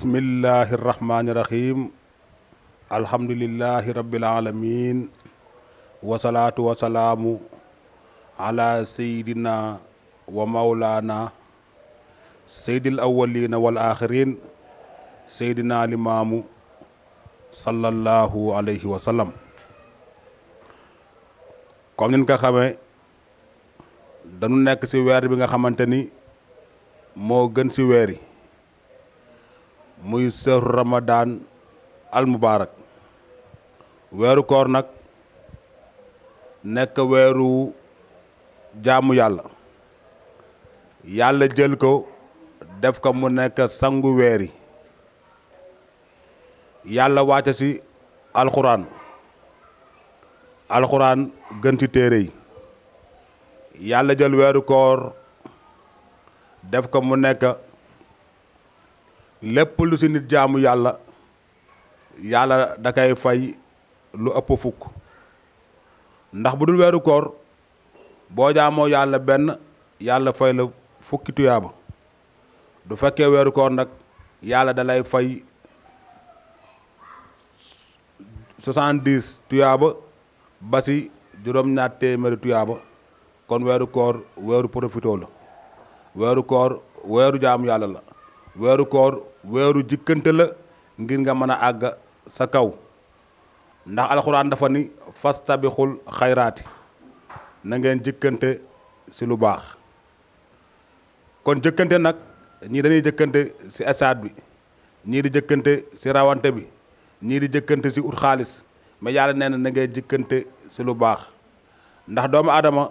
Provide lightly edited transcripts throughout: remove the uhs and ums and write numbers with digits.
bismillahi irrahmani irrahim alhamdulillahi rabbil alamin wasalaatu wasalaamu ala sayidina wa maulana sayyidil awwalina wal axirin sayyidina limaamu sallallahu alayhi wa sallam. comme nin ko xamee dañu nekk ci weer bi nga xamante ni moo gën ci weer yi muy sehru ramadan al mubarak. weeru koor nag nekk weeru jaamu yàlla jël ko def ko mu nekk sangu weer yi. yàlla wàcce ci alxuraan gën ci téere yi. yàlla jël weeru koor def ko mu nekk lépp lu ci nit jaamu yàlla da kay fay lu ëpp fukk. ndax bu dul weeru koor boo jaamoo yàlla benn yàlla fay la fukki tuyaaba. du fekkee weeru koor nag yàlla da lay fay 70 tuyaaba ba ci juróom-ñaar téeméeri tuyaaba. kon weeru koor weeru profitoo la. weeru koor weeru jaamu yàlla la. weeru koor weeru jikkante la ngir nga mën a àgg sa kaw. ndax alxuraan dafa ni fastabixul xayraati na ngeen jëkkante ci lu baax. kon jëkkante nag ñii dañuy jëkkante ci stade bi, ñii di jëkkante ci rawante bi, ñii di jëkkante ci ut xaalis, mais yàlla nee na ngeen jëkkante ci lu baax. ndax doomu aadama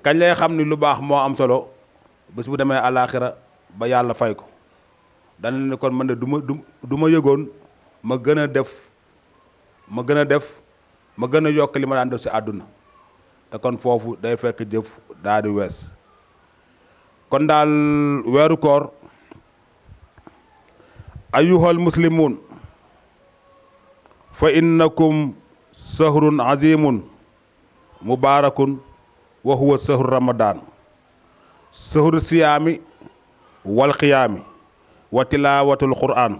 kañ lay xam ni lu baax moo am solo bés bu demee àllaaxira ba yàlla fay ko. dana ne kon man de du ma yëgoon ma gën a def ma gën a yokk li ma daan def ci àdduna. te kon foofu day fekk jëf daal di wees. kon daal weeru koor ayyuhal muslimun fa innakum sahrun azimun mubarakun wa huwa sahru ramadan sahru siyaami wal qiyaami wa tilaawatul qur'an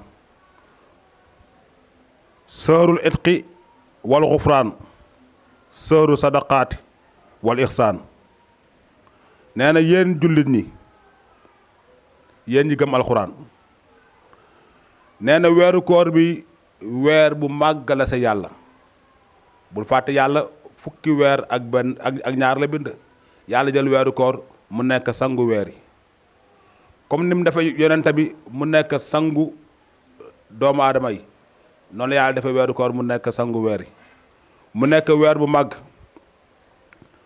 sahrul itqi wal xufraan sahru sadaqaati wal ihsaan. nee na yéen jullit ñi, yéen ñi gëm alxuraan, nee na weeru koor bi weer bu màgg la sa yàlla. bul fàtte yàlla fukki weer ak benn ak ñaar la bind. yàlla jël weeru koor mu nekk sangu weer yi. comme ni mu dafa yonent bi mu nekk sangu doomu aadama yi, noonu la yàlla dafa weeru koor mu nekk sangu weer yi. mu nekk weer bu màgg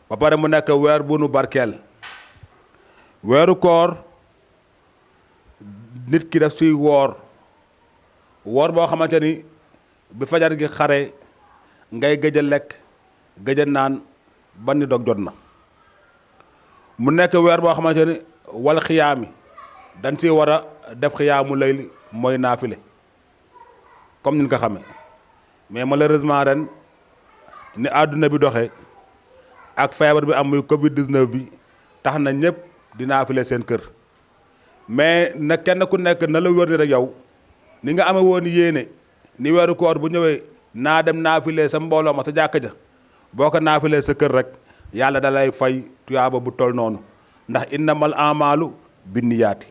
ba pare mu nekk weer bu nu barkeel. weeru koor nit ki daf suy woor boo xamante ni bi fajar gi xare ngay gëj a lekk gëj a naan ba ni dog jot na. mu nekk weer boo xamante ni wal xiyaami dañ si war a def xiyaamu layli mooy naafile comme ni ko xamee. mais malheureusement ren ni àdduna bi doxee ak feebar bi am muy Covid 19 bi tax na ñëpp di naafile seen kër. mais na kenn ku nekk na la wër ni rek yow ni nga amee woon yéene ni weeru koor bu ñëwee naa dem naafile sa mbooloo ma sa jàkka ja, boo ko naafilee sa kër rek yàlla da lay fay tuyaaba bu tol noonu. ndax innamal amaalu binniyaati.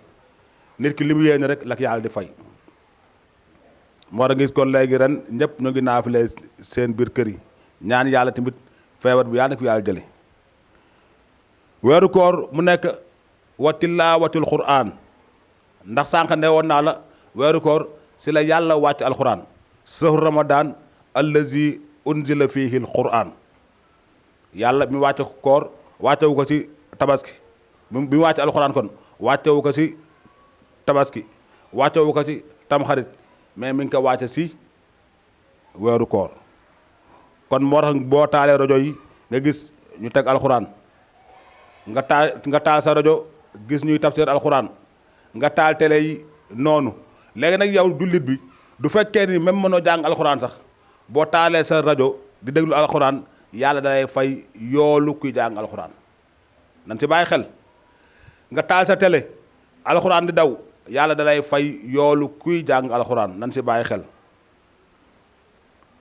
nit ki li mu yéene rek la yàlla di fay. moo tax gis kon léegi ren ñëpp ñu ngi naafile seen biir kër yi ñaan yàlla tamit feebar bi yàlla na fi yàlla jële. weeru koor mu nekk wa tilaawatul qur'an. ndax sànq ne woon naa la weeru koor si la yàlla wàcc alquran. sahru ramadan allazi unzila fihi al qur'an. yàlla mi wàcc koor wàccewu ko ci tabaski. bi mu wàcc alquran kon wàccewu ko ci tabaski, wàccewu ko ci tamxarit, mais mi ngi ko wàcce ci weeru koor. kon moo tax boo taalee rajo yi nga gis ñu teg alxuraan, nga taal sa rajo gis ñuy tafsir alxuraan, nga taal télé yi noonu. léegi nag yow jullit bi du fekkee ni même mënoo jàng alxuraan sax boo taalee sa rajo di déglu alxuraan yàlla dalay fay yoolu kuy jàng alxuraan. nan ci bàyyi xel. nga taal sa télé alxuraan di daw yàlla dalay fay yoolu kuy jàng alxuraan nan si bàyyi xel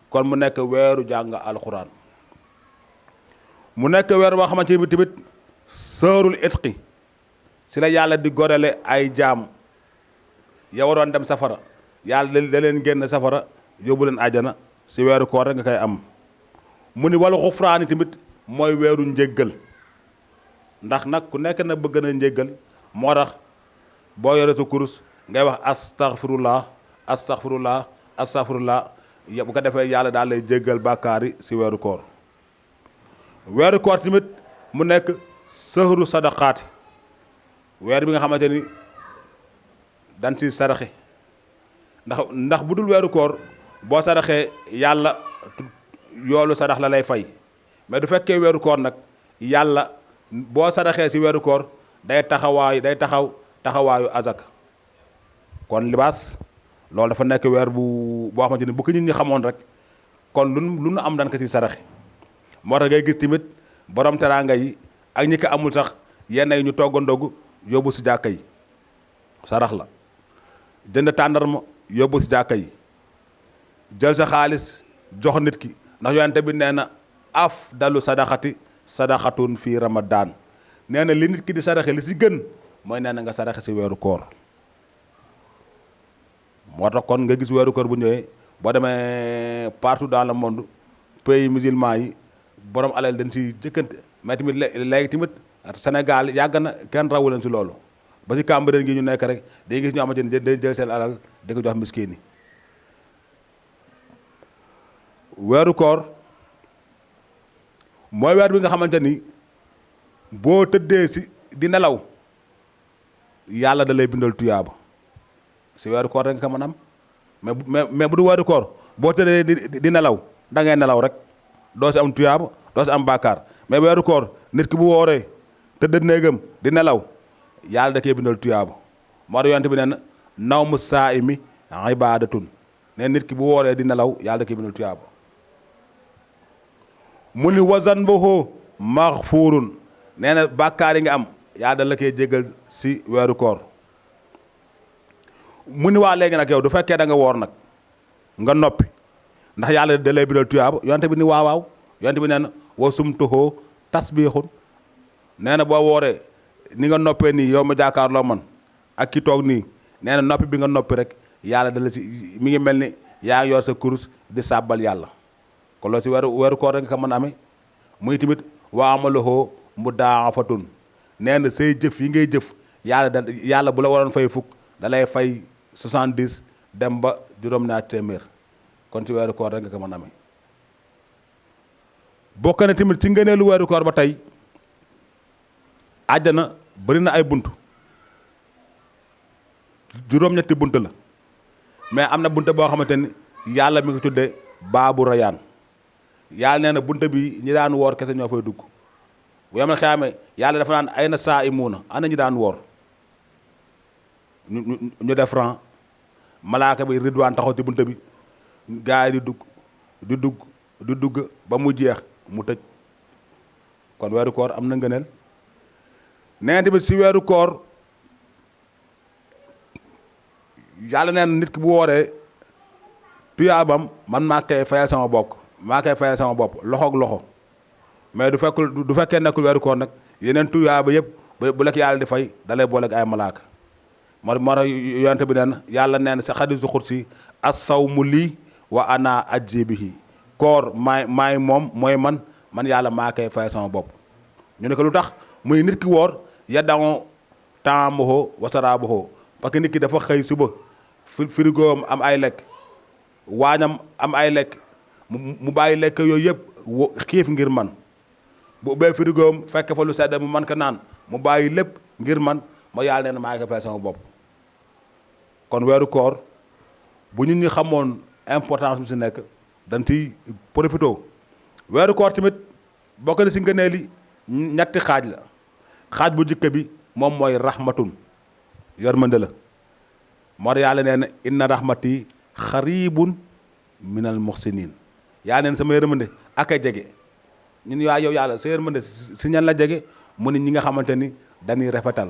kon mu nekk weeru jàng alxuraan mu nekk weer boo xamante ni tamit sërul itqi si la yàlla di gorele ay jaam ya waroon dem safara yàlla da leen génn safara yóbbu leen àjjana si weeru koor rek nga koy am mu ni wala xufraani tamit mooy weeru njéggal ndax nag ku nekk na bëgg na njéggal moo tax boo yore sa kurus ngay wax astaghfirullah astaghfirullah astaghfirullah bu ko defee yàlla daal lay jéggal bàkkaar yi si weeru koor weeru koor tamit mu nekk sëhru sadaqaati weer bi nga xamante ni dan si saraxe ndax bu dul weeru koor boo saraxee yàlla yoolu sarax la lay fay mais du fekkee weeru koor nag yàlla boo saraxee si weeru koor day taxawaayu azak kon libaas loolu dafa nekk weer boo xamante ni bu ko nit ñi xamoon rek kon lu nu am dan ko si saraxe moo tax ngay gis tamit borom teraanga yi ak ñi ko amul sax yenn yi ñu togg ndogu yóbbu si jàkka yi sarax la jënd tàndarma yóbbu si jàkka yi jël sa xaalis jox nit ki ndax yonent bi nee na afdalu sadaxatun fii ramadan nee na li nit ki di saraxe li si gën mooy nee na nga saraxe si weeru koor moo tax kon nga gis weeru koor bu ñëwee boo demee partout dans le monde pays musulman yi borom alal dañ si jëkkante mais tamit léegi tamit Sénégal yàgg na kenn rawu leen si loolu ba si Cambérène gi ñu nekk rek day gis ñoo xamante ni day jël seen alal di ko jox miskin yi weeru koor mooy weer bi nga xamante ni boo tëddee si di nelaw yàlla da lay bindal tuyaaba si weeru koor rek nga ko mën am mais bu du weeru koor boo tëddee di nelaw da ngay nelaw rek doo si am tuyaaba doo si am bàkkaar mais weeru koor nit ki bu wooree tëdd néegam di nelaw yàlla da koy bindal tuyaaba moo tax yonent bi nee na nawmu saa'imi ibaadatun ne nit ki bu wooree di nelaw yàlla da koy bindal tuyaaba mu ni wasan boxoo maxfuurun nee na bàkkaar yi nga am yàlla da la koy jégal si weeru koor mu ni waa léegi nag yow du fekkee da nga woor nag nga noppi ndax yàlla da lay bindal tuyaaba yonent bi ni waaw yonent bi nee na wa sumtuhoo tasbiixun nee na boo wooree ni nga noppee nii yow ma jaakaarloo man ak ki toog nii nee na noppi bi nga noppi rek yàlla da la si mi ngi mel ni yaa ngi yor sa kurus di sàbbal yàlla kon loolu si weeru koor rek nga ko mën a amee muy tamit wa amaluhu mudaafatun nee na say jëf yi ngay jëf yàlla bu la waroon fay fukk da lay fay 70 dem ba juróom-ñaar téeméer kon ci weeru koor rek nga ko mën a amee bokk na tamit ci ngëneelu weeru koor ba tey àjjana bëri na ay bunt juróom-ñetti bunt la mais am na bunt boo xamante ni yàlla mi ngi tuddee baabu rayaan yàlla nee na bunt bi ñi daan woor kese ñoo fay dugg bu yemal xeyaame yàlla dafa naan ay na saa imuuna ana ñi daan woor ñu def ran malaaka bi ridwaan taxaw ci bunt bi gaa yi di dugg ba mu jeex mu tëj kon weeru koor am na ngëneel nee na tamit si weeru koor yàlla nee na nit ki bu wooree tuyaabam man maa koy fayal sama bopp loxoog loxo mais du fekkee nekkul weeru koor nag yeneen tuyaaba yëpp bu lekk yàlla di fay dalay booleeg ay malaaka moo tax yonent bi neen yàlla neen sa xadiisu xudsi as-sawmu lii wa ana ajzi bihi koor maay moom mooy man yàlla maa koy fay sama bopp ñu ne ko lu tax muy nit ki woor yaddaŋoo taamahu wa saraabahu parce que nit ki dafa xëy suba frigoom am ay lekk waañam am ay lekk mu bàyyi lekk yooyu yëpp xiif ngir man bu ubbee frigoom fekk fa lu sedd mu man ko naan mu bàyyi lépp ngir man ma yàlla nee na maa ngi fay sama bopp kon weeru koor bu nit ñi xamoon importance bi si nekk dañ ciy profité weeru koor tamit bokk na si ngëneeli ñetti xaaj la xaaj bu jëkk bi moom mooy rahmatun yërmande la moo tax yàlla nee na inna rahmati xaribun minal muxsinin yàlla neen sama yërmande ak a jege ñun waa yow yàlla sa yërmande si ñan la jege mu ni ñi nga xamante ni dañuy rafetal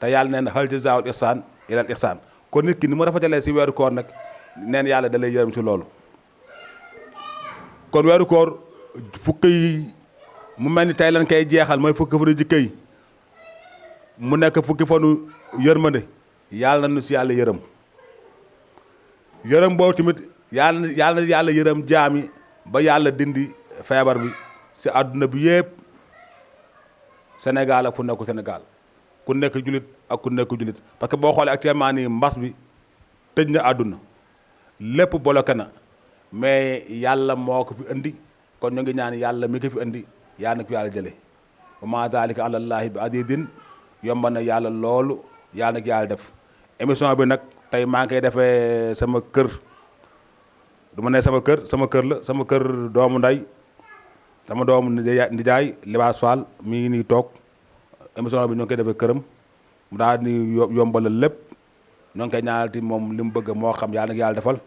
te yàlla nee na hal jazaa'ul ihsaan ilal ihsaan kon nit ki ni mu rafetalee si weeru koor nag neen yàlla da lay yërëm si loolu. kon weeru koor fukk yi mu mel ni tey lan koy jeexal mooy fukki fanu jikko yi mu nekk fukki fanu yërmande yàlla na nu si yàlla yërëm yërëm boobu tamit yàlla na yàlla yërëm jaami ba yàlla dindi feebar bi si àdduna bi yëpp Sénégal ak fu nekku Sénégal ku nekk julit ak ku nekk julit parce que boo xoolee actuellement nii mbas bi tëj na àdduna lépp bloqué na mais yàlla moo ko fi indi kon ñu ngi ñaan yàlla mi ko fi indi yaa na ko fi yàlla jële wa ma dalika alallaahi bi azizin yomba na yàlla loolu yaa na ko yàlla def émission bi nag tey maa ngi koy defee sama kër du ma ne sama kër la sama kër doomu nday sama doomu ndijaay Libaas Fall mi ngi nii toog émission bi ñoo ngi koy defee këram mu daal ni yombalal lépp ñoo ngi koy ñaanalti moom li mu bëgg moo xam yaa na ko yàlla defal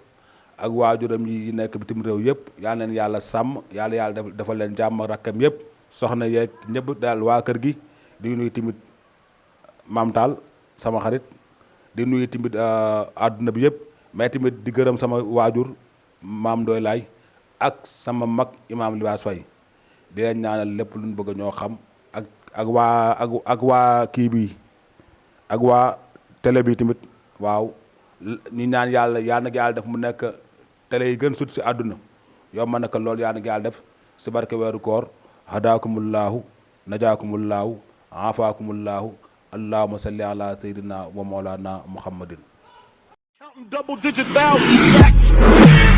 ak waajuram yi nekk bitim réew yëpp yal leen yàlla sàmm yàlla defal leen jàmm rakkam yëpp soxna yeeg ñëpp daal waa kër gi di nuyu tamit maam Taal sama xarit di nuyu tamit àdduna bi yëpp mais tamit di gërëm sama waajur maam Ndoy Laay ak sama mag imaam Libaas Fay di leen ñaanal lépp luñ bëgg ñoo xam ak waa kii bi ak waa télé bi tamit waaw ñu ñaan yàlla nag yàlla def mu nekk télé yi gën sut si àdduna yow ma naka loolu yaa nag yàlla def si barke weeru koor hadaakumullahu najaakumullahu afaakumullahu allahumma salli ala sayyidina wa mawlana muhammadin Counting double digit thousands.